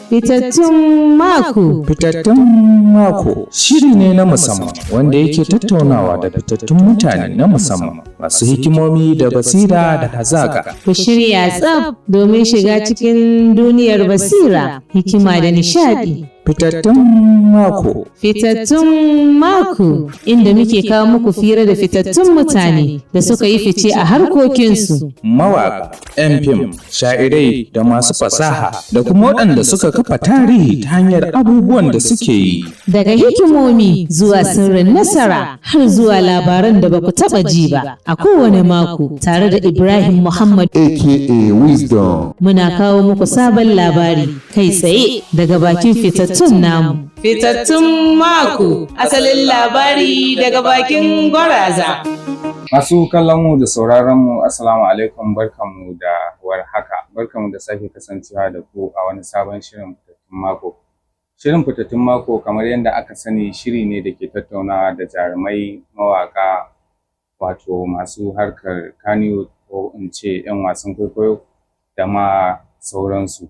Fitattun mako. Fitattun mako shiri ne na musamman wanda yake tattaunawa da fitattun mutane na musamman masu hikimomi da basira da hazaka. Ku shirya tsaf domin shiga cikin duniyar basira, hikima da nishadi. Fitattun mako. Fitattun mako, inda muke kawo muku fira da fitattun mutane da suka yi fice a harkokinsu. Mawaƙa, 'yan fim, sha'irai da masu fasaha da kuma waɗanda suka kafa tarihi ta hanyar abubuwan da suke yi. Daga hikimomi zuwa sirrin nasara har zuwa labaran da baku taɓa ji ba a kowane mako tare da Ibrahim Muhammad, aka Wisdom. Muna kawo muku sabon labari kai tsaye daga bakin fitattun namu. Fitattun mako, asalin labari daga bakin gwaraza. Masu kallon mu da sauraron mu, Assalamu alaikum, barkanmu da warhaka, barkanmu da sake kasancewa da ku a wani sabon shirin fitattun mako. Shirin fitattun mako, kamar yadda aka sani, shiri ne da ke tattaunawa da jarumai, mawaƙa, wato masu harkar Kannywood, ko in ce 'yan wasan kwaikwayo da ma sauransu.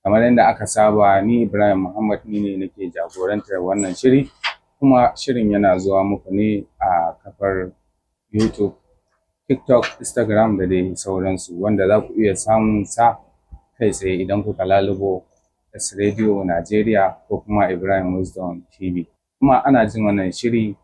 Kamar yadda aka saba, ni Ibrahim Muhammad ni ne nake jagorantar wannan shiri, kuma shirin yana zuwa muku ne a kafar YouTube, TikTok, Instagram da dai sauransu, wanda za ku iya samun sa kai tsaye idan kuka lalubo S Radio Nigeria ko kuma Ibrahim Wisdom TV. Kuma ana jin wannan shiri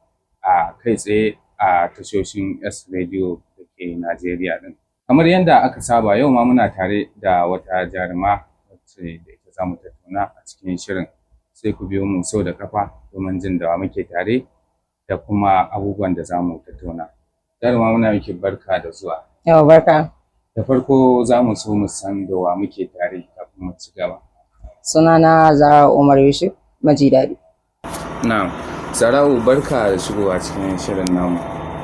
a kai tsaye a tashoshin S Radio da ke Najeriya ɗin. Kamar yadda aka saba, yau ma muna tare da wata jaruma wacce da ita za mu tattauna a cikin shirin. Sai ku biyo mu sau da kafa domin jin da wa muke tare da kuma abubuwan da za mu tattauna. Jaruma, muna miki barka da zuwa. Yauwa, barka. Da farko za mu so mu san da wa muke tare kafin mu ci gaba. Sunana Zara Umar Yusuf Maji Daɗi. Na'am. Zara'u, barka da shigowa cikin shirin namu.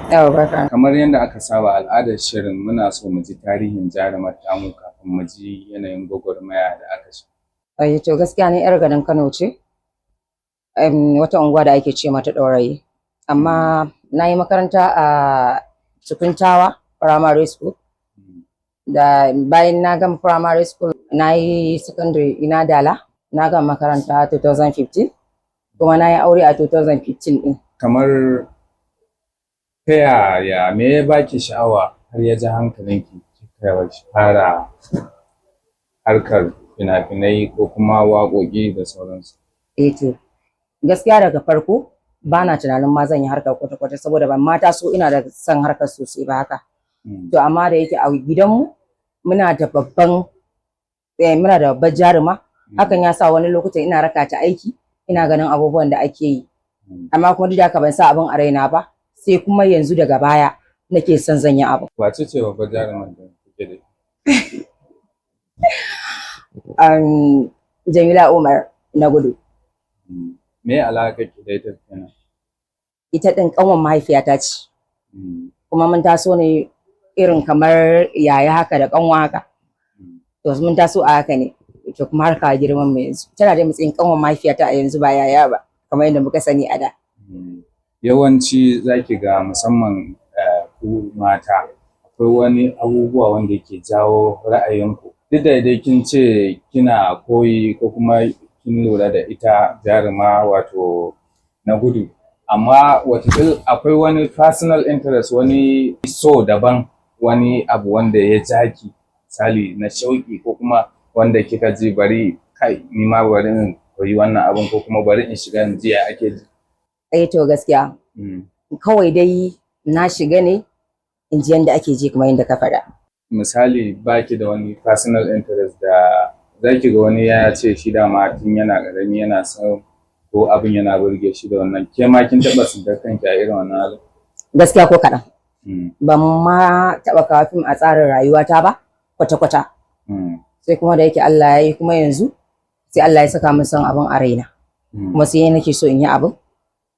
Yauwa, barka. Kamar yadda aka saba al'adar shirin, muna so mu ji tarihin jarumar tamu kafin mu ji yanayin gwagwarmaya da aka sha. Ai to, gaskiya ni 'yar garin Kano ce. Wata unguwa da ake ce mata Ɗorayi. Amma na yi makaranta a Tukuntawa Primary School. Da bayan na gama primary school, na yi secondary ina Dala. Na gama makaranta 2015. Kuma na yi aure a 2015 ɗin. Kamar ta yaya, me ya baki sha'awa har ya ji hankalinki kika fara harkar fina-finai ko kuma waƙoƙi da sauransu? Eh to, gaskiya daga farko ba na tunanin ma zan yi harkar kwata-kwata, saboda ban ma taso ina da son harkar sosai ba haka. To amma da yake a gidanmu muna da babbar jaruma, hakan ya sa wani lokutan ina raka ta aiki, ina ganin abubuwan da ake yi. Amma kuma duk da haka ban sa abin a raina ba, sai kuma yanzu daga baya nake son zan yi abu. Wace ce babbar jarumar da kuke da ita? Jamila Umar Nagudu. Me alaƙar ki da ita kenan? Ita ɗin ƙanwar mahaifiyata ce. Kuma mun taso ne irin kamar yaya haka da ƙanwa haka. To mun taso a haka ne. To kuma har kawo girman mu yanzu. Tana da matsayin ƙanwar mahaifiyata a yanzu, ba yaya ba, kamar yadda muka sani a da. Yawanci za ki ga musamman ku mata, akwai wani abubuwa wanda yake jawo ra'ayinku. Duk da dai kin ce kina koyi ko kuma kin lura da ita jaruma, wato Nagudu, amma wataƙil akwai wani personal interest, wani so daban, wani abu wanda ya ja ki, misali na shauƙi, ko kuma wanda kika ji bari kai ni ma bari in koyi wannan abun, ko kuma bari in shiga in ji ya ake ji. Eh to, gaskiya kawai dai na shiga ne in ji yanda ake ji, kamar yadda ka faɗa. Misali, baki da wani personal interest da zaki ga wani ya ce shi dama tun yana ƙarami yana son ko abin yana burge shi da wannan, ke ma kin taɓa tsintar kanki a irin wannan halin? Gaskiya ko kaɗan. Ban ma taɓa kawo fim a tsarin rayuwata ba kwata-kwata. Sai kuma da yake Allah ya yi kuma yanzu sai Allah ya saka min son abin a raina. Kuma sai nake so in yi abin,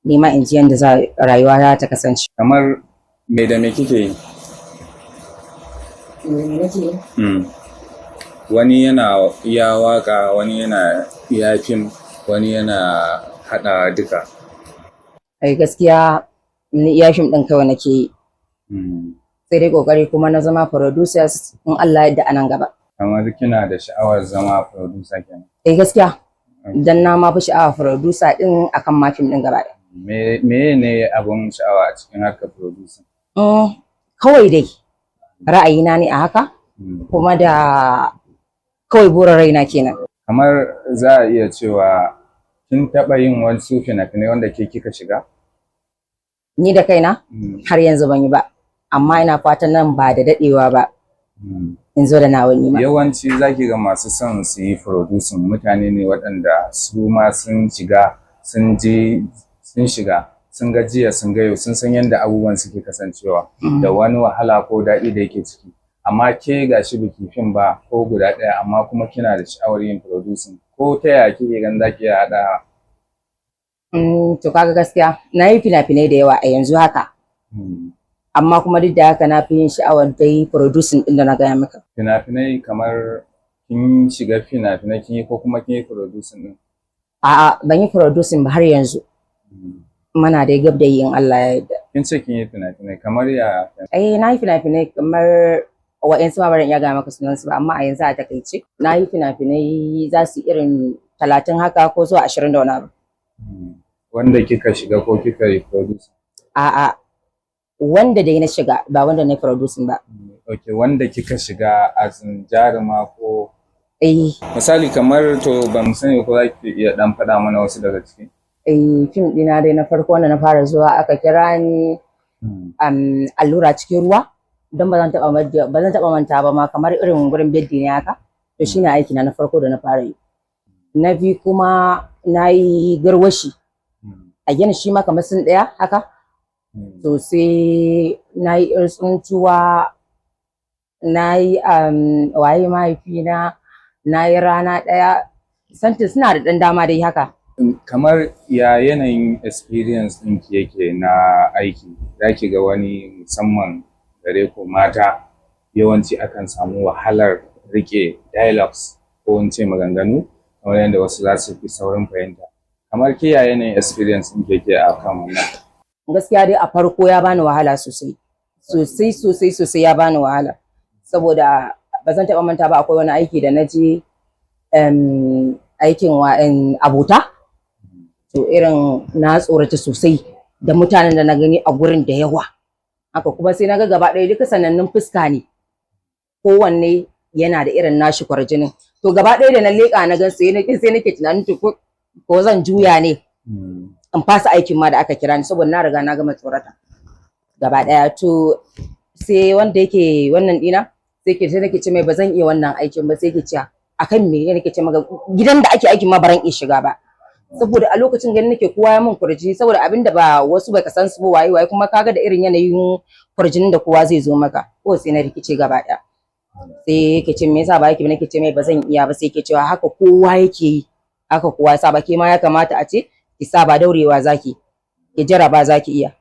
ni ma in ji yanda za rayuwa za ta kasance. Kamar me da me kike yi? Wani yana iya waƙa, wani yana iya fim, wani yana haɗa duka. Ai gaskiya ni iya fim ɗin kawai nake yi. Sai dai ƙoƙari kuma na zama producers in Allah ya yarda a nan gaba. Kamar kina da sha'awar zama producer kenan? Eh, gaskiya. Dan na ma fi sha'awa producer din akan ma fim din gaba ɗaya. Me ne abun sha'awa a cikin harkar producer? Kawai dai ra'ayina ne a haka, kuma da kawai burin raina kenan. Kamar za a iya cewa kin taɓa yin wasu fina-finai wanda ke kika shiga? Ni da kaina har yanzu ban yi ba, amma ina fatan nan ba da daɗewa ba in zo da nawa nima. Yawanci zaki ga masu son su yi producing mutane ne waɗanda su ma sun shiga, sun je sun shiga, sun ga jiya, sun ga yau, sun san yadda abubuwan suke kasancewa da wani wahala ko daɗi da yake ciki. Amma ke gashi biki fim ba ko guda ɗaya, amma kuma kina da sha'awar yin producing, ko ta yaya kike ganin zaki iya haɗa? To kaga gaskiya na yi fina-finai da yawa a yanzu haka, amma kuma duk da haka na fi yin sha'awar dai producing ɗin da na gaya maka. Fina-finai kamar kin shiga fina-finai kin yi ko kuma kin yi producing ɗin? A'a, ban yi producing ba har yanzu. Muna dai gab da yi in Allah ya yarda. Kin ce kin yi fina-finai, kamar ya? Eh, na yi fina-finai kamar wa'yansu ma baran iya gaya maka sunansu ba, amma a yanzu a takaice na yi fina-finai za su irin 30 haka ko zuwa 20 da wani abu. Wanda kika shiga ko kika yi producing? A'a, wanda dai na shiga, ba wanda na yi producing ba. Ok, wanda kika shiga as in jaruma ko? Eh. Misali kamar, to ban sani ko za ki iya dan faɗa mana wasu daga ciki. Eh, fim ɗina dai na farko wanda na fara zuwa aka kira ni, Allura Cikin Ruwa, don ba zan taɓa manta ba ma, kamar irin gurin beddi ne haka. To shine aiki na na farko da na fara yi. Na biyu kuma na yi Garwashi. A gina shi ma kamar sun ɗaya haka. To sai na yi Yar Tsuntuwa, na yi Waye Mahaifina, na yi Rana Ɗaya. Santin suna da ɗan dama dai haka. Kamar ya yanayin experience ɗinki yake na aiki? Za ki ga wani, musamman gare ku mata, yawanci akan samu wahalar rike dialogues ko in ce maganganu, kamar yadda wasu za su fi saurin fahimta. Kamar ke, ya yanayin experience ɗinki yake a kan wannan? Gaskiya dai a farko ya bani wahala sosai. Sosai sosai sosai ya bani wahala. Saboda ba zan taɓa manta ba, akwai wani aiki da na je, aikin wa Abota. To irin na tsorata sosai da mutanen da na gani a gurin da yawa. Haka kuma sai na ga gaba ɗaya duka sanannun fuska ne. Kowanne yana da irin nashi kwarjinin. To gaba ɗaya da na leƙa na gan sai nake tunanin, to ko zan juya ne in fasa aikin ma da aka kira ni, saboda na riga na gama tsorata gaba ɗaya. To sai wanda yake wannan ɗina sai nake ce mai ba zan iya wannan aikin ba. Sai yake cewa akan me? Nake ce maka gidan da ake aikin ma baran iya shiga ba, saboda a lokacin ganin nake kowa ya min kurjini, saboda abin da ba wasu baka san su ba, waye waye, kuma kaga da irin yanayin kurjinin da kowa zai zo maka, ko sai na rikice gaba ɗaya. Sai yake ce me yasa ba yake ba? Nake ce mai ba zan iya ba. Sai yake cewa haka kowa yake yi, haka kowa ya saba, ke ma ya kamata a ce ki saba, daurewa zaki ki jaraba, zaki iya.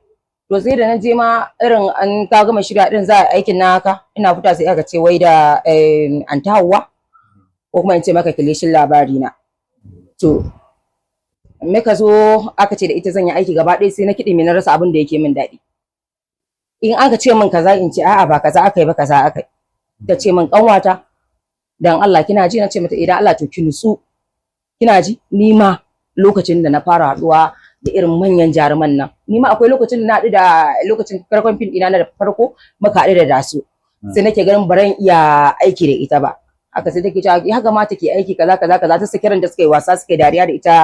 To sai da na je ma irin an ka gama shirya din za a aikin na haka, ina fita sai aka ce wai da Anta Hauwa, ko kuma in ce maka Kilishin Labari Na. To muka zo aka ce da ita zan yi aiki, gaba ɗaya sai na kiɗi na rasa abin da yake min daɗi. In aka ce min kaza, in ce a'a, ba kaza aka yi ba, kaza aka yi. Ta ce min, "Kanwata, dan Allah kina ji?" Na ce mata idan Allah, to ki nutsu, kina ji, ni ma lokacin da na fara haɗuwa da irin manyan jaruman nan, ni ma akwai lokacin da na haɗu da, lokacin farkon fim ɗina na da farko muka haɗu da Dasu, sai nake ganin baran iya aiki da ita ba. Haka sai take cewa ya kamata ke aiki kaza kaza kaza. Ta sakiran da suka yi wasa, suka yi dariya da ita,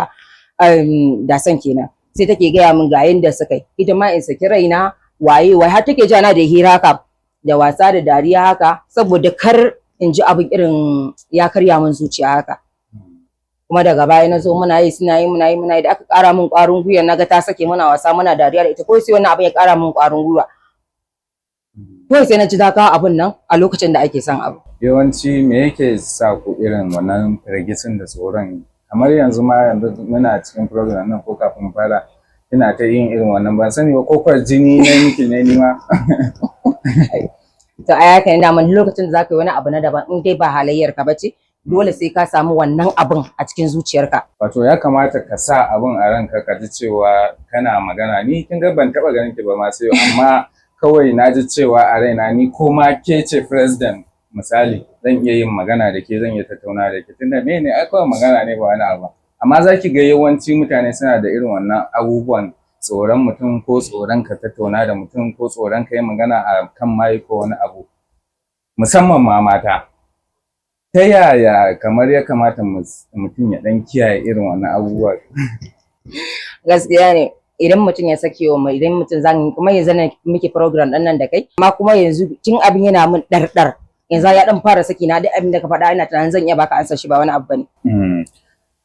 Dasan kenan. Sai take gaya min ga yanda suka yi, ita ma in saki raina, waye waye, har take jana da hira haka da wasa da dariya haka, saboda kar in ji abin irin ya karya min zuciya haka. Kuma daga baya na zo muna yi, suna yi, muna yi, muna yi, da aka ƙara min ƙwarin gwiwa, na ga ta sake, muna wasa, muna dariya da ita, ko sai wannan abin ya ƙara min ƙwarin gwiwa, ko sai na ji ta kawo abin nan a lokacin da ake son abu. Yawanci me yake sa ku irin wannan firgicin da tsoron? Kamar yanzu ma, yanzu muna cikin program nan, ko kafin fara ina ta yin irin wannan, ban sani ba ko jini na miki ne ni ma. To ai haka ne daman, lokacin da zaka yi wani abu na daban, in dai ba halayyar ka bace, dole sai ka samu wannan abun a cikin zuciyarka. Wato ya kamata ka sa abun a ranka, ka ji cewa kana magana. Ni kin ga ban taba ganin ki ba ma sai, amma kawai na ji cewa a raina ni ko ma ke ce president misali. Zan iya yin magana da ke, zan iya tattauna da ke, tunda me ne, ai kawai magana ne, ba wani abu ba. Amma za ki ga yawanci mutane suna da irin wannan abubuwan, tsoron mutum, ko tsoron ka tattauna da mutum, ko tsoron ka yi magana a kan mic ko wani abu, musamman ma mata. Ta yaya kamar ya kamata mutum ya ɗan kiyaye irin wannan abubuwa? Gaskiya ne, idan mutum ya sake wa mai, idan mutum zan kuma yanzu na muke program ɗin nan da kai, amma kuma yanzu tun abin yana min ɗarɗar, yanzu ya ɗan fara saki na, duk abin da ka faɗa ina tunanin zan iya baka ansa shi, ba wani abu bane.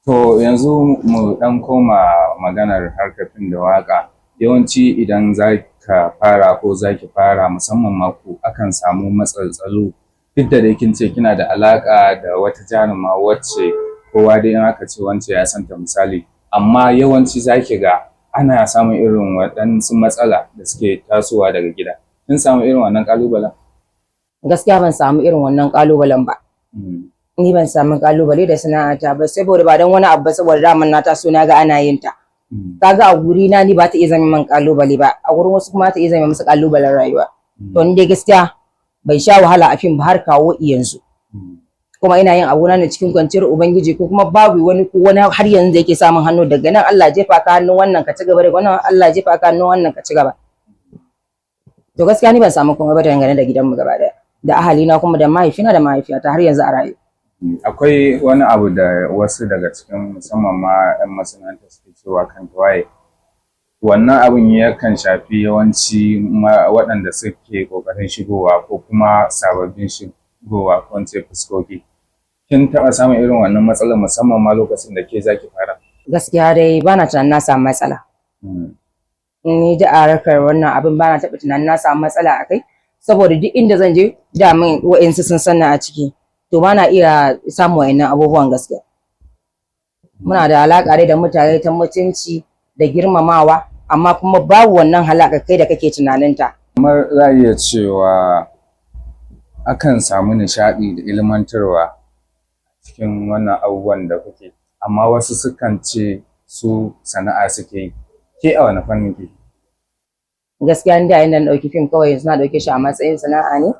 To yanzu mu ɗan koma maganar harkar fim da waƙa. Yawanci idan za ka fara ko za ki fara, musamman ma ku, akan samu matsaltsalu. Duk da dai kin ce kina da alaƙa da wata jaruma wacce kowa dai in aka ce wance ya santa, misali. Amma yawanci za ki ga ana samun irin waɗansu matsala da suke tasowa daga gida. Kin samu irin wannan ƙalubalen? Gaskiya ban samu irin wannan ƙalubalen ba. Ni ban samu ƙalubale da sana'ata ba, saboda ba don wani abu ba, saboda daman na taso na ga ana yin ta. Kaga a guri na ni ba ta iya zama min ƙalubale ba, a gurin wasu kuma ta iya zama musu ƙalubalen rayuwa. To ni dai gaskiya bai sha wahala a fim ba har kawo yanzu. Kuma ina yin abuna ne cikin kwanciyar ubangiji, ko kuma babu wani ko wani har yanzu da yake samun hannu daga nan, Allah jefa ka hannun wannan ka ci gaba, daga wannan Allah jefa ka hannun wannan ka ci gaba. To gaskiya ni ban samu komai ba dangane da gidanmu gaba daya, da ahalina kuma, da mahaifina da mahaifiyata har yanzu a raye. Akwai wani abu da wasu daga cikin, musamman ma 'yan masana'anta, suke cewa kan tawaye. Wannan abun yakan shafi yawanci waɗanda suke ƙoƙarin shigowa ko kuma sababbin shigowa, ko in ce fuskoki. Kin taɓa samun irin wannan matsalar, musamman ma lokacin da ke zaki fara? Gaskiya dai bana tunanin na samu matsala. Ni da a harkar wannan abin bana taɓa tunanin na samu matsala a kai, saboda duk inda zan je daman wa'insu sun sanna a ciki, to bana iya samun wa'innan abubuwan gaskiya. Muna da alaƙa dai da mutane ta mutunci da girmamawa, amma kuma babu wannan halaƙa kai da kake tunaninta. Kamar za a iya cewa akan samu nishaɗi da ilmantarwa cikin wannan abubuwan da kuke, amma wasu sukan ce su sana'a suke yi. Ke a wane fanni kike? Gaskiya ni da yanda na ɗauki fim kawai yanzu na ɗauke shi a matsayin sana'a ne,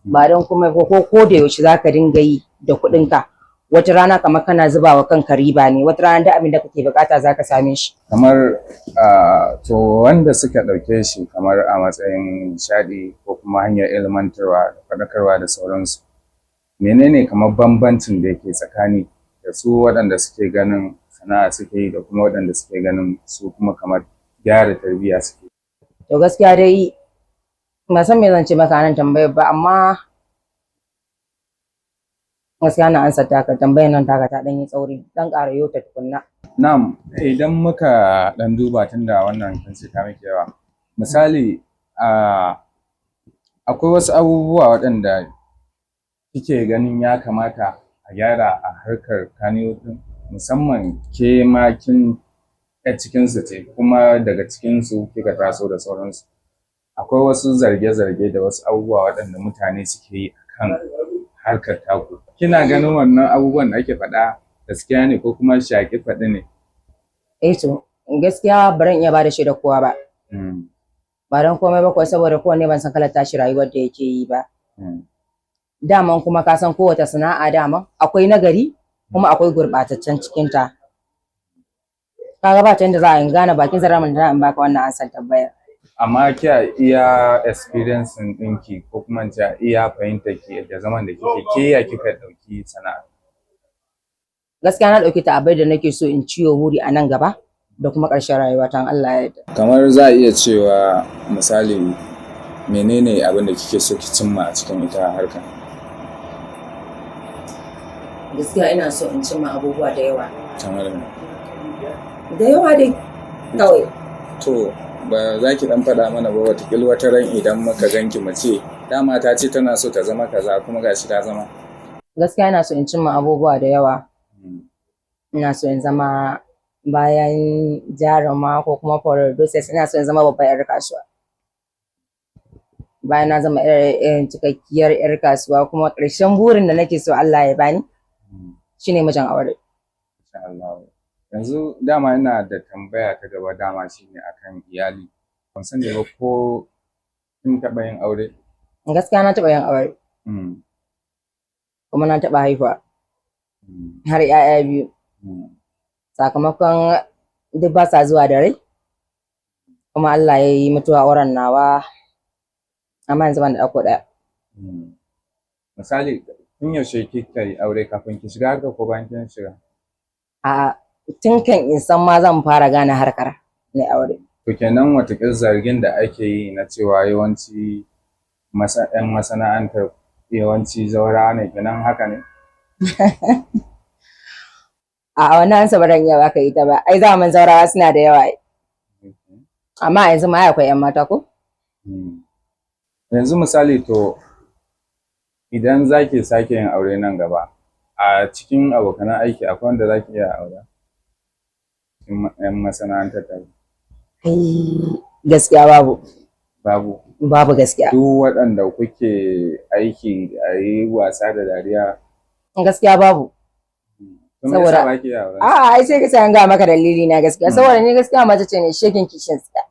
ba don kuma ko da yaushe zaka dinga yi da kuɗinka. Wata rana kamar kana zuba wa kanka riba ne, wata rana duk abin da kake buƙata zaka same shi. Kamar to wanda suka ɗauke shi kamar a matsayin nishaɗi ko kuma hanyar ilmantarwa da faɗakarwa da sauransu, menene kamar bambancin da yake tsakani da su waɗanda suke ganin sana'a suke yi da kuma waɗanda suke ganin su kuma kamar gyara tarbiyya suke? To gaskiya dai ban san me zan ce maka nan tambayar ba, amma gaskiya na ansa taka tambayar nan taka ta ɗan yi tsauri, ɗan ƙara yau ta tukunna. Na'am, idan muka ɗan duba, tunda wannan kin ce ta miki yawa. Misali, akwai wasu abubuwa waɗanda kike ganin ya kamata a gyara a harkar Kannywood ɗin, musamman ke ma kin ƴar cikinsu ce, kuma daga cikinsu kika taso da sauransu. Akwai wasu zarge-zarge da wasu abubuwa waɗanda mutane suke yi a kan harkar taku. Kina ganin wannan abubuwan da ake faɗa gaskiya ne ko kuma shaƙi faɗi ne? Eh to gaskiya ba zan iya bada shaidar kowa ba. Ba don komai ba kuwa, saboda kowanne ban san kalar tashi rayuwar da yake yi ba. Daman kuma ka san kowace sana'a daman akwai nagari kuma akwai gurɓataccen cikinta. Kaga ba ta yanda za a in gane bakin zaren da in baka wannan ansan tambayar. Amma ke a iya experience ɗinki, ko kuma in ce a iya fahimtar ki da zaman da kike, ke ya kika ɗauki sana'a? Gaskiya na ɗauke ta abin da nake so in ciwo buri a nan gaba da kuma ƙarshen rayuwata in Allah ya yarda. Kamar za a iya cewa, misali, menene abin da kike so ki cimma a cikin ita harkar? Gaskiya ina so in cimma abubuwa da yawa. Kamar me? Da yawa dai kawai. To ba za ki ɗan faɗa mana ba, wataƙila wata ran idan muka ganki mu ce dama ta ce tana so ta zama kaza, kuma gashi ta zama. Gaskiya ina so in cimma abubuwa da yawa. Ina so in zama, bayan jaruma ko kuma producer, ina so in zama babbar 'yar kasuwa. Bayan na zama cikakkiyar 'yar kasuwa kuma, ƙarshen burin da nake so Allah ya bani shine mijin aure. Insha Allah. Yanzu dama ina da tambaya ta gaba, dama shine akan iyali. Ban sani ba ko kin taɓa yin aure? Gaskiya na taɓa yin aure. Kuma na taɓa haihuwa har 'ya'ya biyu. Sakamakon duk ba sa zuwa da rai. Kuma Allah ya yi mutuwa auren nawa, amma yanzu ban da ɗako ɗaya. Misali, tun yaushe kika yi aure, kafin ki shiga harkar ko bayan kin shiga? A'a, tun kan in san ma zan fara gane harkar na aure. To kenan wataƙil zargin da ake yi na cewa yawanci 'yan masana'antar yawanci zaura ne kenan, haka ne? A'a, wannan ansa ba zan iya baka ita ba. Ai zaman zaurawa suna da yawa ai. Amma yanzu ma ai akwai 'yan mata ko? Yanzu misali, to idan za ki sake yin aure nan gaba, a cikin abokanan aiki akwai wanda za ki iya aura? Cikin 'yan masana'antar ta? Ai gaskiya babu. Babu. Babu gaskiya. Duk waɗanda kuke aiki a yi wasa da dariya. Gaskiya babu. To me yasa Saboda- ba ki iya auren? A'a, ai sai ka sai an ga maka dalili na gaskiya. Saboda ni gaskiya mace ce ne shekin kishin tsiya.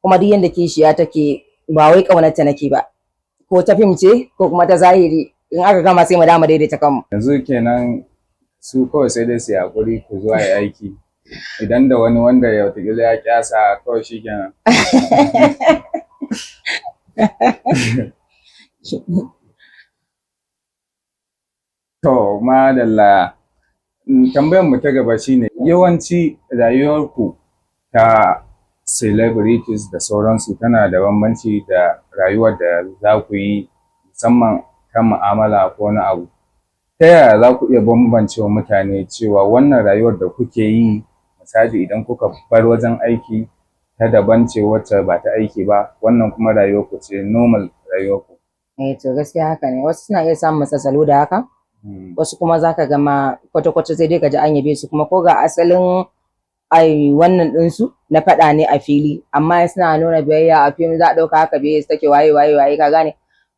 Kuma duk yanda kishiya take, ba wai ƙaunarta nake ba. Ko ta fim ce ko kuma ta zahiri, in aka gama sai mu dama daidaita kanmu. Yanzu kenan su kawai sai dai su yi haƙuri ku zuwa yi aiki. Idan da wani wanda ya wataƙila ya ƙyasa, kawai shi kenan. To, madalla. Tambayar mu ta gaba shine, yawanci rayuwarku ta celebrities da sauransu tana da bambanci da rayuwar da za ku yi, musamman ta mu'amala ko wani abu. Ta yaya za ku iya bambance wa mutane cewa wannan rayuwar da kuke yi, misali idan kuka bar wajen aiki, ta daban ce wacce ba ta aiki ba, wannan kuma rayuwarku ce, normal rayuwarku? Eh to gaskiya haka ne. Wasu suna iya samun matsatsalu da haka. Wasu kuma zaka ga ma kwata-kwata sai dai ka ji an yabe su, kuma ko ga asalin ai wannan ɗinsu na faɗa ne a fili, amma suna nuna biyayya a fim, za a ɗauka haka biyayya su take, waye waye waye, ka gane?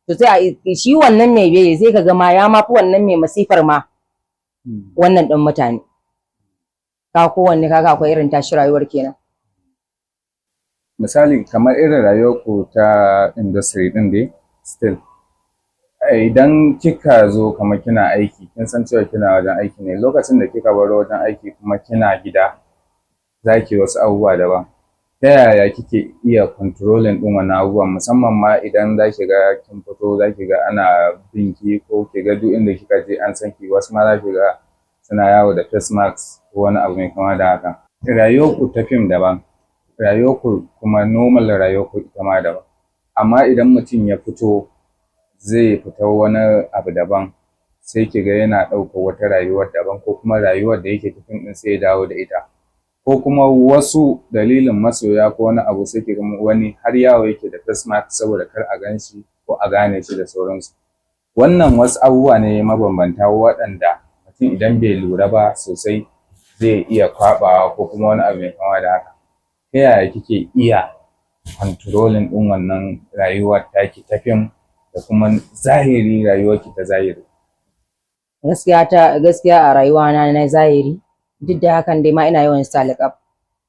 To sai a shi wannan mai biyayya sai ka ga ma ya ma fi wannan mai masifar ma wannan ɗin mutane ka kowanne. Kaga akwai irin tashi rayuwar kenan. Misali kamar irin rayuwarku ta industry din dai still, idan kika zo kamar kina aiki, kin san cewa kina wajen aiki ne. Lokacin da kika bar wajen aiki kuma kina gida, za ki wasu abubuwa daban. Ta yaya kike iya controlling din wannan abubuwan, musamman ma idan za ki ga kin fito, za ki ga ana bin ki, ko ki ga duk inda kika je an san ki, wasu ma za ki ga suna yawo da face mask ko wani abu mai kama da haka? Rayuwarku ta fim daban, rayuwarku kuma normal rayuwarku ita ma daban, amma idan mutum ya fito zai fita wani abu daban, sai ki ga yana ɗaukar wata rayuwar daban, ko kuma rayuwar da yake cikin ɗin sai ya dawo da ita, ko kuma wasu dalilin masoya ko wani abu, sai ki ga wani har yawo yake da face mask saboda kar a gan shi ko a gane shi da sauransu. Wannan wasu abubuwa ne mabambanta waɗanda mutum idan bai lura ba sosai zai iya kwaɓawa ko kuma wani abu mai kama da haka. Ta yaya kike iya controlling ɗin wannan rayuwar taki ta fim da kuma zahiri, rayuwarki ta zahiri? Gaskiya ta gaskiya a rayuwa na na zahiri, duk da hakan dai ma ina yawan sa liƙaf,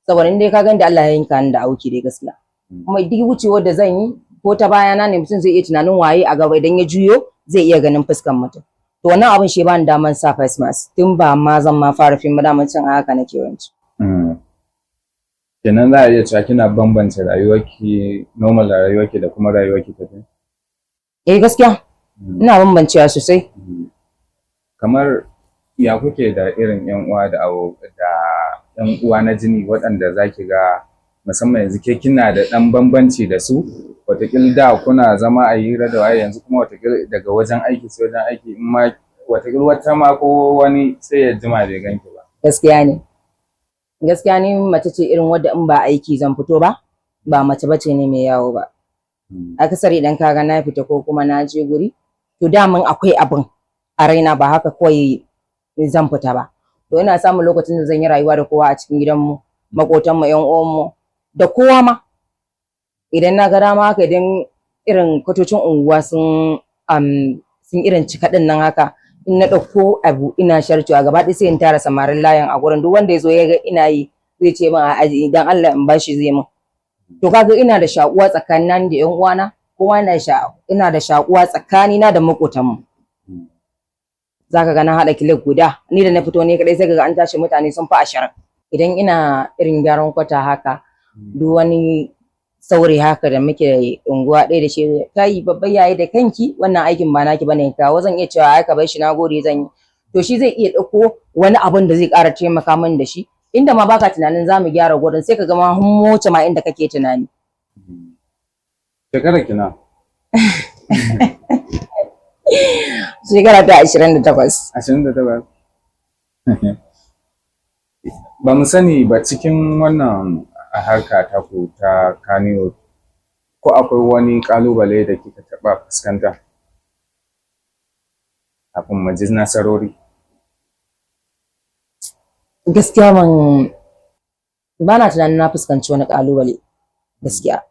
saboda in dai ka gani da Allah ya yanka ni da auki dai gaskiya, kuma duk wucewar da zan yi ko ta bayana ne, mutum zai iya tunanin waye a gaba. Idan ya juyo zai iya ganin fuskan mutum. To wannan abin shi bani daman sa face mask tun ba ma zan ma fara fim ba, daman can a haka nake yawanci. Kenan za a iya cewa kina bambance rayuwarki normal rayuwarki da kuma rayuwarki ta fim? Eh gaskiya, ina bambancewa sosai. Kamar ya kuke da irin yan uwa da da yan uwa na jini waɗanda za ki ga, musamman yanzu ke kina da ɗan bambanci da su, wataƙil da kuna zama a hira da waye, yanzu kuma wataƙil daga wajen aiki sai wajen aiki, in ma wataƙil wata ma ko wani sai ya jima bai ganki ba? Gaskiya ne, gaskiya ni mace ce irin wadda in ba aiki zan fito ba, ba mace bace ne mai yawo ba. Akasari idan ka ga na fita ko kuma na je guri, to daman akwai abin a raina, ba haka kawai zan fita ba. To ina samun lokacin da zan yi rayuwa da kowa a cikin gidanmu, maƙotanmu, ƴan uwanmu da kowa ma idan na ga dama haka. Idan irin kwatocin unguwa sun irin cika ɗin nan haka, in na ɗauko abu ina sharcewa gaba ɗaya, sai in tara samarin layin a gurin. Duk wanda ya zo ya ga ina yi zai ce min a aji idan Allah in bashi zai min. To kaga ina da shakuwa tsakanina da ƴan uwana, kowa na sha, ina da shakuwa tsakanina da maƙotanmu. Zaka ga na haɗa clique guda, ni da na fito ne kaɗai sai ka ga an tashi mutane sun fi 20. Idan ina irin gyaran kwata haka, duk wani saurayi haka da muke unguwa ɗaya da shi, kai babban yayi da kanki, wannan aikin ba naki bane, kawo, zan iya cewa ai ka bar shi, na gode, zan yi. To shi zai iya ɗauko wani abun da zai ƙara taimaka min da shi, inda ma baka tunanin za mu gyara gurin, sai ka ga ma mun wuce ma inda kake tunani. Shekarar ki nawa? Shekara ta 28. 28. Ba mu sani ba, cikin wannan harka taku ta Kannywood, ko akwai wani ƙalubale da kika taɓa fuskanta? Kafin mu ji nasarori. Gaskiya ba na tunanin na fuskanci wani ƙalubale gaskiya.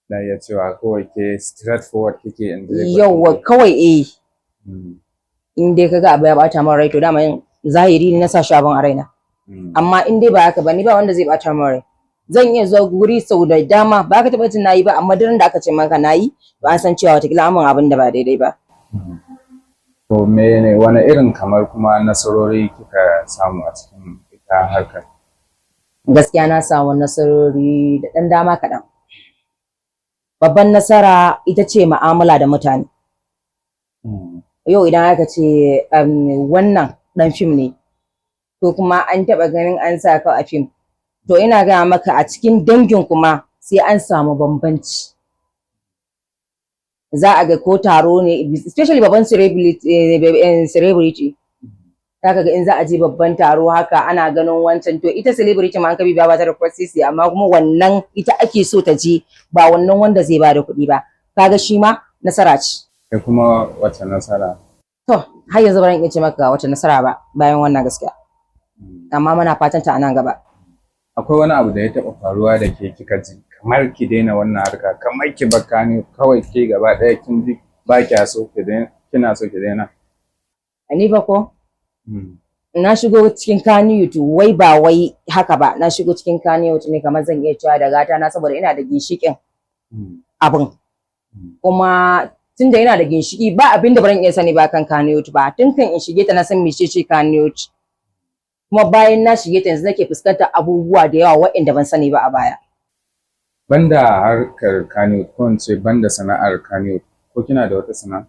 Na iya cewa kawai ke straight forward kike in dai Yauwa, kawai eh. In dai kaga abu ya bata min rai, to dama zahiri ne na sa shi abin a raina. Amma in dai ba haka ba, ni ba wanda zai bata min rai. Zan iya zuwa guri sau da dama ba ka taɓa jin nayi ba, amma duk da aka ce maka nayi, ba an san cewa watakila an min abin da ba daidai ba. To mene, wani irin kamar kuma nasarori kika samu a cikin ita harkar? Gaskiya na samu nasarori da ɗan dama kaɗan. Babban nasara ita ce mu'amala da mutane. Yau idan aka ce wannan ɗan fim ne, ko kuma an taɓa ganin an sa ka a fim, to ina gaya maka a cikin dangin kuma sai an samu bambanci. Za a ga ko taro ne, especially babban celebrity, za ka ga in za a je babban taro haka ana ganin wancan. To ita celebrity ma an kabi ba ta da sisi, amma kuma wannan ita ake so ta je, ba wannan wanda zai ba da kuɗi ba. Kaga shi ma nasara ce. Kai kuma wace nasara? To har yanzu ba zan iya ce maka ga wata nasara ba bayan wannan gaskiya, amma muna fatan ta a nan gaba. Akwai wani abu da ya taɓa faruwa da ke kika ji kamar ki daina wannan harka, kamar ki bar Kano kawai, ke gaba ɗaya kin ji ba kya so ki daina, kina so ki daina? Ni fa ko na shigo cikin Kannywood, wai ba wai haka ba, na shigo cikin Kannywood ne kamar zan iya cewa da gata na, saboda ina da ginshiƙin abin. Kuma tunda ina da ginshiki, ba abin da ban iya sani ba kan Kannywood ba. Tun kan in shige ta na san mecece Kannywood. Kuma bayan na shige ta yanzu nake fuskantar abubuwa da yawa waɗanda ban sani ba a baya. Banda harkar Kannywood, ko in ce banda sana'ar Kannywood, ko kina da wata sana'a?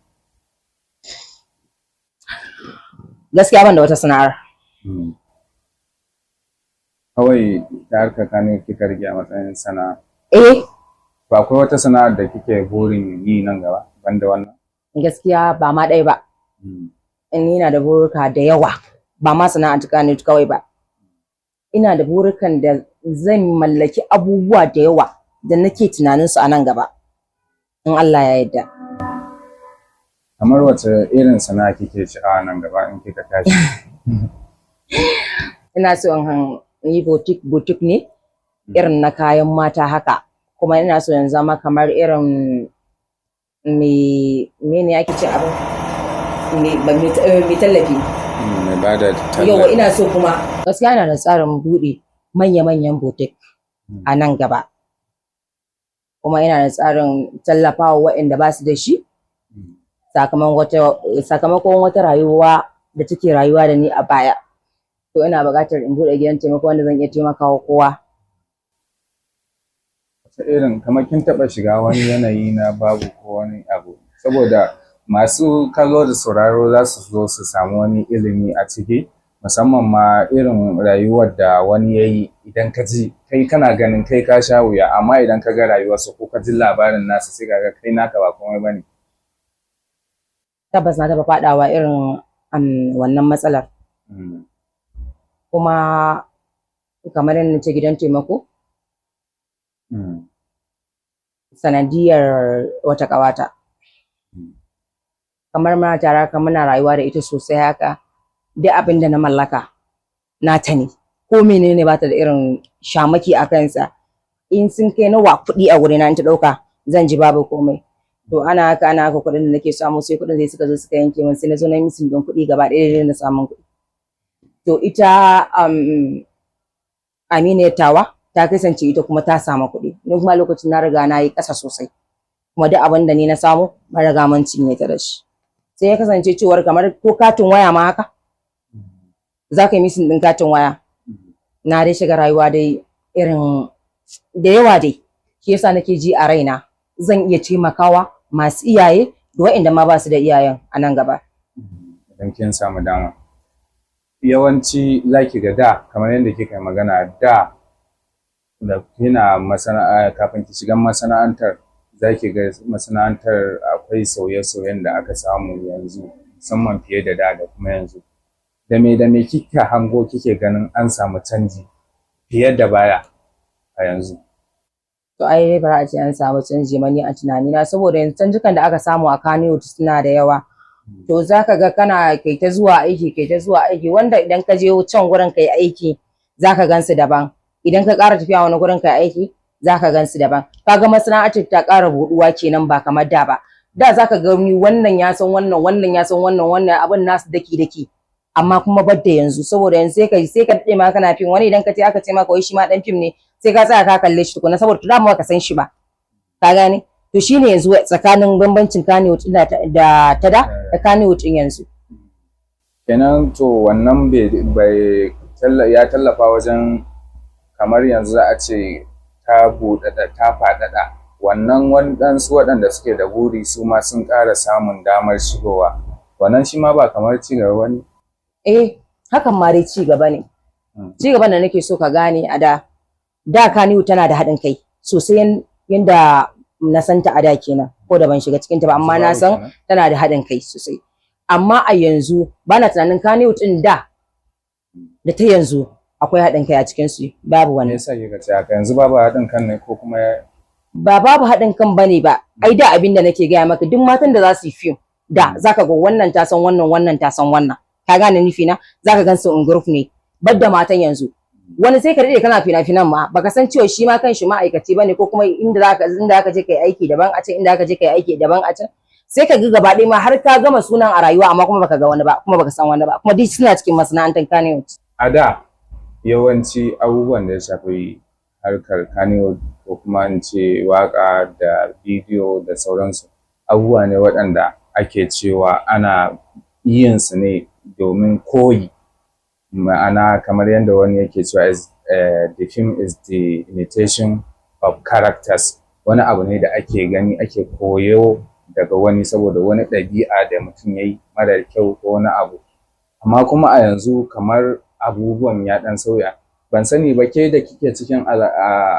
Gaskiya ban da wata sana'ar. Kawai ta harkar Kannywood kika rike a matsayin sana'a? Eh. Ba akwai wata sana'ar da kike burin yi nan gaba banda wannan? Gaskiya ba ma ɗaya ba. Ni na da burika da yawa, ba ma sana'ar ta Kannywood kawai ba. Ina da burukan da zan mallaki abubuwa da yawa da nake tunanin su a nan gaba. In Allah ya yarda. Kamar wace irin sana'a kike sha'awa nan gaba in kika tashi? Ina so in yi boutique, boutique ne irin na kayan mata haka. Kuma ina so in zama kamar irin me mene ake ce abin? Me tallafi. Mai bada tallafi. Yauwa, ina so kuma gaskiya ina da tsarin buɗe manya-manyan boutique a nan gaba. Kuma ina da tsarin tallafawa waɗanda ba su da shi, sakamakon wata rayuwa da take rayuwa da ni a baya. To ina buƙatar in buɗe gidan taimako wanda zan iya taimakawa kowa. Wace irin, kamar kin taɓa shiga wani yanayi na babu ko wani abu, saboda masu kallo da sauraro za su zo su samu wani ilimi a ciki, musamman ma irin rayuwar da wani ya yi, idan ka ji kai kana ganin kai ka sha wuya, amma idan ka ga rayuwarsa ko ka ji labarin nasa, sai ka ga kai naka ba komai bane. Tabbas na taɓa faɗawa irin wannan matsalar. Kuma kamar yadda nace, gidan taimako sanadiyar wata ƙawata. Kamar muna tare haka, muna rayuwa da ita sosai haka, duk abin da na mallaka nata ne. Ko menene, ba ta da irin shamaki a kansa. In sun kai nawa kuɗi a wurina, in ta ɗauka zan ji babu komai. To ana haka ana haka, kuɗin da nake samu, sai kuɗin sai suka zo suka yanke min, sai na zo na yi missing ɗin kuɗi gaba ɗaya da na samun kuɗi. To ita aminiyar tawa ta kasance ita kuma ta samu kuɗi. Ni kuma lokacin na riga na yi ƙasa sosai. Kuma duk abin da ni na samu mun riga mun cinye ta da shi. Sai ya kasance cewar kamar ko katin waya ma haka za ka yi missing ɗin katin waya. Na dai shiga rayuwa dai irin da yawa dai. Shi yasa nake ji a raina zan iya taimakawa masu iyaye da waɗanda ma ba su da iyayen a nan gaba. Idan kin samu dama. Yawanci za ki ga da kamar yadda kika yi magana da da kina masana'a kafin ki shiga masana'antar, za ki ga masana'antar akwai sauye-sauyen da aka samu yanzu, musamman fiye da da da kuma yanzu. Da me kika hango kike ganin an samu canji fiye da baya a yanzu? To ai dai bara a ce an samu canji ba ni a tunanina, saboda yanzu canjikan da aka samu a Kannywood suna da yawa. To za ka ga kana kai ta zuwa aiki, kai ta zuwa aiki, wanda idan ka je can gurin kai aiki za ka gansu daban. Idan ka ƙara tafiya wani gurin kai aiki za ka gansu daban. Ka ga masana'antar ta ƙara buɗuwa kenan, ba kamar da ba. Da za ka ga ni wannan ya san wannan, wannan ya san wannan, wannan abin nasu daki daki. Amma kuma bar da yanzu, saboda yanzu sai ka daɗe ma kana fim, wani idan ka ce aka ce maka wai shi ma ɗan fim ne, sai ka tsaya ka kalle shi tukuna, saboda to dama baka san shi ba. Ka gane? To shine yanzu tsakanin bambancin Kannywood ɗin da ta da da Kannywood ɗin yanzu. Kenan to wannan bai ya tallafa wajen kamar yanzu za a ce ta buɗaɗa, ta faɗaɗa, wannan waɗansu waɗanda suke da buri su ma sun ƙara samun damar shigowa. Wannan shi ma ba kamar ci gaba ba ne? Eh, hakan ma dai ci gaba ne. Ci gaban da nake so ka gane, a da da Kannywood tana da haɗin kai sosai, yanda na san ta a da kenan, ko da ban shiga cikin ta ba, amma na san tana da haɗin kai sosai. Amma a yanzu bana tunanin Kannywood ɗin da da ta yanzu akwai haɗin kai a cikin su, babu Me wannan. yasa kika ce haka? Yanzu babu haɗin kan ne ko kuma? Ba babu haɗin kan bane ba. Ai da abin da nake gaya maka, duk matan da za su yi fim da zaka ga wannan ta san wannan, wannan ta san wannan. Ka gane nufi na? Zaka gan su in group ne. Badda matan yanzu, wani sai ka daɗe kana fina-finan ma baka san cewa shi ma kanshi ma'aikaci bane, ko kuma inda zaka je kai aiki daban a can, inda zaka je kai aiki daban a can. Sai ka ga gaba ɗaya ma har ka gama sunan a rayuwa, amma kuma baka ga wani ba, kuma baka san wani ba, kuma duk suna cikin masana'antar Kannywood. A da yawanci abubuwan da ya shafi harkar Kannywood, ko kuma in ce waƙa da bidiyo da sauransu, abubuwa ne waɗanda ake cewa ana yin su ne domin koyi. Ma'ana, kamar yadda wani yake cewa is, "The film is the imitation of characters." Wani abu ne da ake gani ake koyo daga wani, saboda wani ɗabi'a da mutum ya yi mara kyau ko wani abu. Amma kuma a yanzu kamar abubuwan ya ɗan sauya. Ban sani ba, ke da kike cikin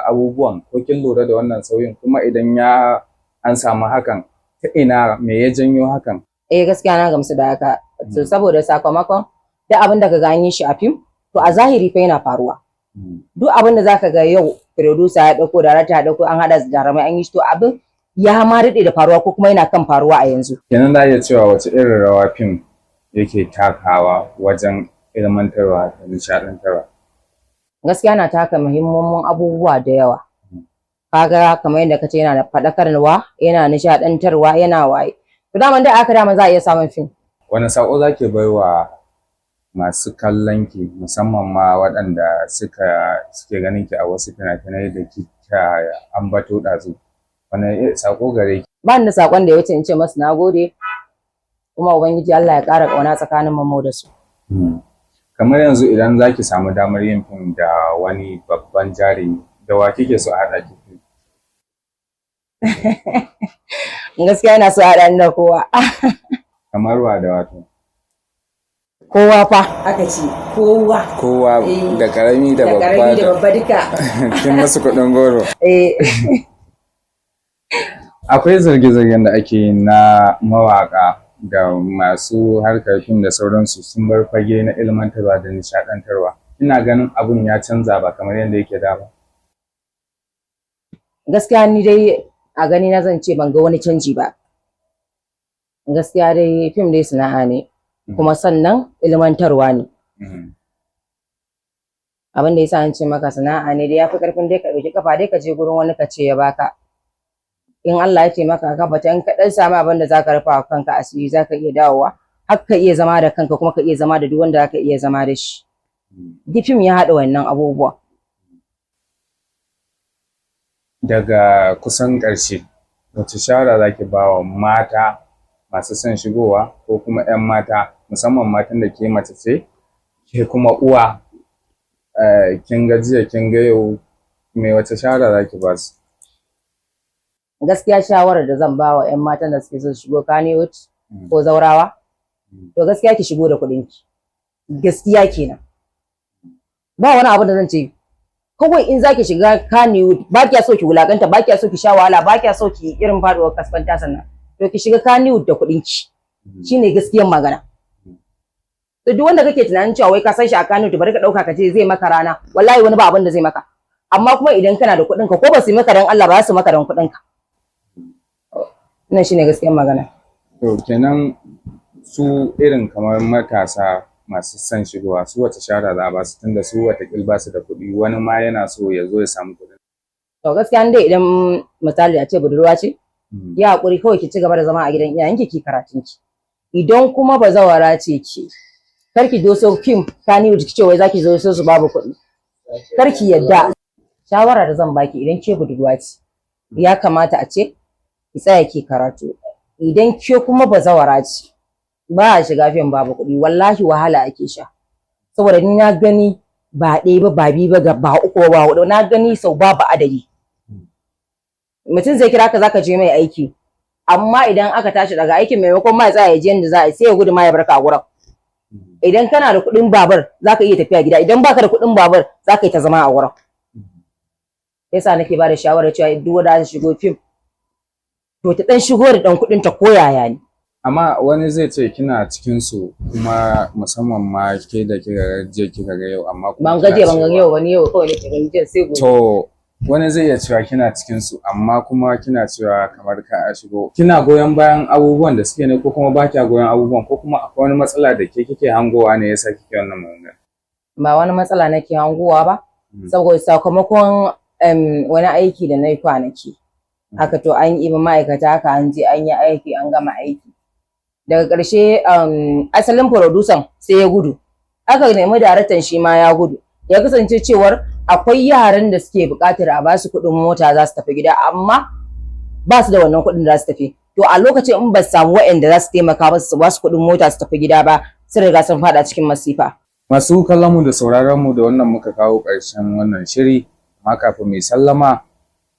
abubuwan, ko kin lura da wannan sauyin? Kuma idan ya an samu hakan, ta ina, me ya janyo hakan? Eh, gaskiya na gamsu da haka. To saboda sakamakon duk abin da kaga an yi shi a fim, to a zahiri fa yana faruwa. Duk abin da zaka ga yau producer ya dauko, director ya dauko, an hada jarumai an yi shi, to abin ya ma daɗe da faruwa ko kuma yana kan faruwa a yanzu. Kenan za a iya cewa wace irin rawa fim yake takawa wajen ilmantarwa da nishaɗantarwa? Gaskiya na taka muhimman abubuwa da yawa. Kaga kamar yadda kace, yana da faɗakarwa, yana nishaɗantarwa, yana waye. To daman da aka dama za a iya samun fim. Wani saƙo za ki bai wa masu kallon ki, musamman ma waɗanda suke ganin ki a wasu fina-finai da kika ambato ɗazu? Wani saƙo gare ki? Ba ni da saƙon da ya wuce in ce masu na gode, kuma Ubangiji Allah ya ƙara ƙauna tsakanin mu da su. Kamar yanzu idan za ki samu damar yin fim da wani babban jarumi, da wa kike so a haɗa ki fim? Gaskiya ina so a haɗa ni da kowa. Kamar wa da wato? Kowa fa aka ce, kowa. Kowa? Eh, da karami da da babba? ƙarami da babba duka. Kin musu kuɗin goro. Eh. Akwai zarge-zargen da ake yi na mawaƙa da masu harkar fim da sauransu sun bar fage na ilmantarwa da nishaɗantarwa. Ina ganin abun ya canza, ba kamar yadda yake da ba. Gaskiya ni dai a gani na zan ce ban ga wani canji ba. Gaskiya dai fim dai sana'a ne, kuma sannan ilmantarwa ne. Abin da yasa an ce maka sana'a ne dai, yafi karfin dai ka ɗauki kafa dai ka je gurin wani ka ce ya baka. In Allah ya taimaka ka fita, in ka dan samu abin da zaka rufa wa kanka asiri, zaka iya dawowa har ka iya zama da kanka, kuma ka iya zama da duk wanda zaka iya zama da shi. Duk fim ya haɗa wannan abubuwa. Daga kusan ƙarshe, wace shawara zaki ba wa mata masu masu son shigowa ko kuma 'yan mata, musamman matan da ke mace ce, ke kuma uwa, kin ga jiya kin ga yau, me wace shawara za ki ba su? Gaskiya shawarar da zan ba wa 'yan matan da suke so su shigo Kannywood ko zaurawa, to gaskiya ki shigo da kuɗinki. Gaskiya kenan. Ba wani abu da zan ce, kawai in zaki shiga Kannywood, ba kya so ki wulakanta, ba kya so ki sha wahala, ba kya so ki irin faduwar kaskanta, sannan to ki shiga Kannywood da kuɗinki. Shine gaskiyar magana. To duk wanda kake tunanin cewa wai ka san shi a Kannywood, bari ka dauka ka ce zai maka rana, wallahi wani ba abin da zai maka. Amma kuma idan kana da kuɗinka, ko ba su yi maka dan Allah ba, za su maka dan kuɗinka. Wannan shine gaskiyar magana. To kenan su irin kamar matasa masu son shigowa, su wace shawara za a ba su, tunda su watakil ba su da kuɗi, wani ma yana so ya zo ya samu kuɗin? To gaskiya dai idan misali a ce budurwa ce, ya hakuri kawai ki ci gaba da zama a gidan iyayenki ki karatun ki. Idan kuma bazawara ce ki, kar ki doso fim Kannywood ki ce wai zaki zo so su babu kuɗi. Kar ki yadda. Shawara da zan baki, idan ke budurwa ce, ya kamata a ce ki tsaya ki karatu. Idan ke kuma bazawara ce, ba a shiga fim babu kuɗi, wallahi wahala ake sha. Saboda ni na gani ba ɗaya ba, ba biyu ba, ba uku ba, ba huɗu, na gani sau babu adadi. Mutum zai kira ka zaka je mai aiki, amma idan aka tashi daga aikin, maimakon ma ya tsaya ya je yanda za a yi, sai ya gudu ma ya barka a gurin. Idan kana da kuɗin babur zaka iya tafiya gida, idan baka da kuɗin babur zaka yi ta zama a gurin. Yasa nake ba da shawarar cewa duk wanda za ta shigo fim, to ta ɗan shigo da ɗan kuɗin ta ko yaya ne. Amma wani zai ce kina cikin su kuma, musamman ma ke da kika ga jiya kika ga yau, amma kuma Ban kina gaje ban ga cewa- yau ba, ni yau kawai nake ganin jiya sai gobe. To wani zai iya cewa kina cikin su, amma kuma kina cewa kamar ka a shigo. Kina goyon bayan abubuwan da suke ne, ko kuma ba kya goyon abubuwan, ko kuma akwai wani matsala da ke kike hangowa ne yasa kike wannan magana? Ba wani matsala nake hangowa ba, saboda sakamakon wani aiki da na yi kwanaki haka, to an yi ma'aikata haka, an je an yi aiki, an gama aiki, daga ƙarshe asalin producer sai ya gudu, aka nemi daraktan shi ma ya gudu. Ya kasance cewar akwai yaran da suke buƙatar a basu kuɗin mota za su tafi gida, amma ba su da wannan kuɗin da za su tafi. To a lokacin in ba su samu waɗanda za su taimaka musu su ba su kuɗin mota su tafi gida ba, sun riga sun faɗa cikin masifa. Masu kallon mu da sauraron mu, da wannan muka kawo ƙarshen wannan shiri, amma kafin mai sallama,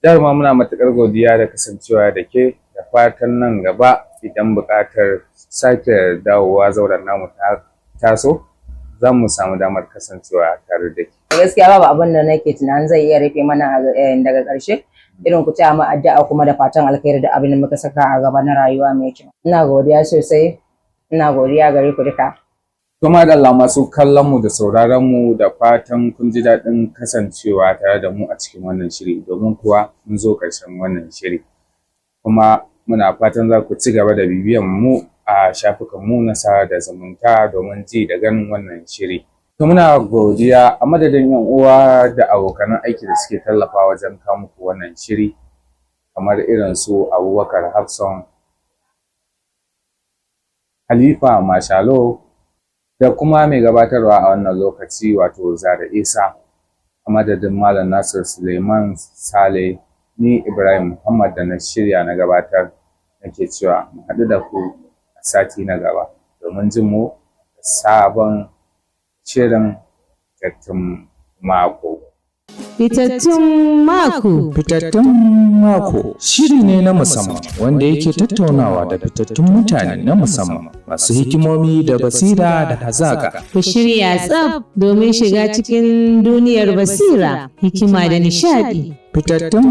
dama muna matuƙar godiya da kasancewa da ke, da fatan nan gaba idan buƙatar sake dawowa zauren namu ta taso, za mu samu damar kasancewa tare da ke. Gaskiya babu abin da nake tunanin zai iya rufe mana daga ƙarshe irin ku taya mu addu'a kuma da fatan alkhairi da abin da muka saka a gaba na rayuwa mai kyau. Ina godiya sosai, ina godiya gare ku duka. Kuma da Allah, masu kallon mu da sauraron mu, da fatan kun ji daɗin kasancewa tare da mu a cikin wannan shiri, domin kuwa mun zo ƙarshen wannan shiri. Kuma muna fatan za ku ci gaba da bibiyan mu a shafukan mu na sada zumunta domin ji da ganin wannan shiri. To muna godiya a madadin 'yan uwa da abokan aiki da suke tallafa wajen kawo muku wannan shiri, kamar irin su Abubakar Hafson, Halifa Mashalo, da kuma mai gabatarwa a wannan lokaci, wato Zara Isa. A madadin Malam Nasir Suleiman Sale, ni Ibrahim Muhammad da na shirya na gabatar nake cewa mu haɗu da ku a sati na gaba domin jin mu da sabon shirin Fitattun Mako. Fitattun Mako. Fitattun Mako shiri ne na musamman wanda yake tattaunawa da fitattun mutane na musamman masu hikimomi da basira da hazaka. Ku shirya tsaf domin shiga cikin duniyar basira, hikima da nishadi. Fitattun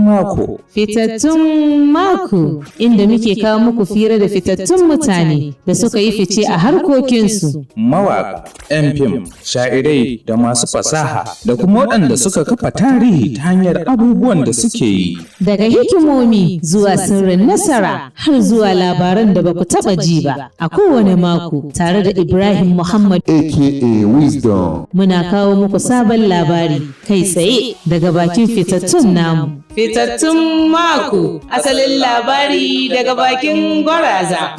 Mako. Fitattun Mako, inda muke kawo muku fira da fitattun mutane da suka yi fice a harkokinsu. Mawaƙa, 'yan fim, sha'irai da masu fasaha, da kuma waɗanda suka kafa tarihi ta hanyar abubuwan da suke yi. Daga hikimomi zuwa sirrin nasara har zuwa labaran da ba ku taɓa ji ba a kowane mako tare da Ibrahim Muhammad, aka Wisdom. Muna kawo muku sabon labari kai tsaye daga bakin fitattun namu. Fitattun Mako, asalin labari daga bakin gwaraza.